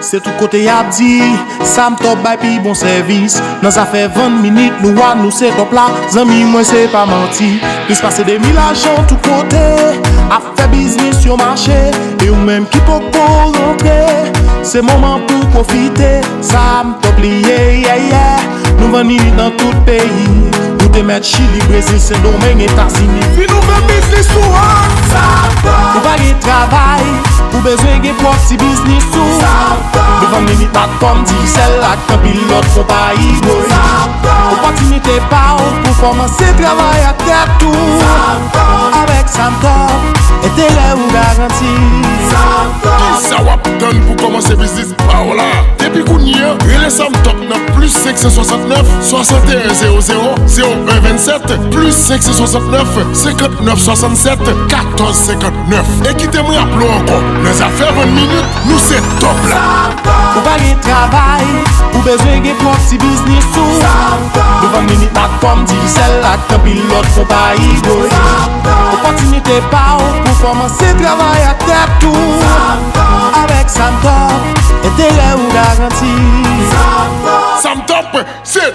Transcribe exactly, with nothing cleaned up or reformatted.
Se tout kote y ap di, Sam Top bay pi bon sèvis. Nan zafè vann minit, nou a nou se top la. Zanmi mwen, se pa manti. Plis pase de mil ajan tout kote ap fè biznis yo mache. E ou menm ki poko rantre, se moman pou pwofite. Sam Top li ye, yeah, yeah. Nou vann minit nan tout peyi. Ou te mèt Chili, Brezil, Sendomeng, Etazini. Vin ouvè biznis ou an. Ou pa gen travay, ou bezwen gen pwòp ti biznis ou. Nou vann minit ak pòm, Digicel ak anpil lòt konpayi, boy. Opòtinite pa w pou kòmanse travay ak tèt ou. Avèk Sam Top, enterè ou garanti. Kisa w ap tann pou kòmanse biznis pa w la? Depi kounye a, rele Sam Top nan plis senk san swasannnèf, swasanteyen zewo zewo, zewo en vennsèt, plis senk san swasannnèf, senkant nèf swasannsèt, katòz senkant nèf. E kite m raple w ankò, nan zafè vann minit, nou se top la. Ou pa gen travay, ou bezwen gen pwòp ti biznis ou. Nou vann minit ak pòm, Digicel ak anpil lòt konpayi, boy. Opòtinite pa w pou kòmanse travay ak tèt ou. Avèk Sam Top, enterè ou garanti. Sam Top, se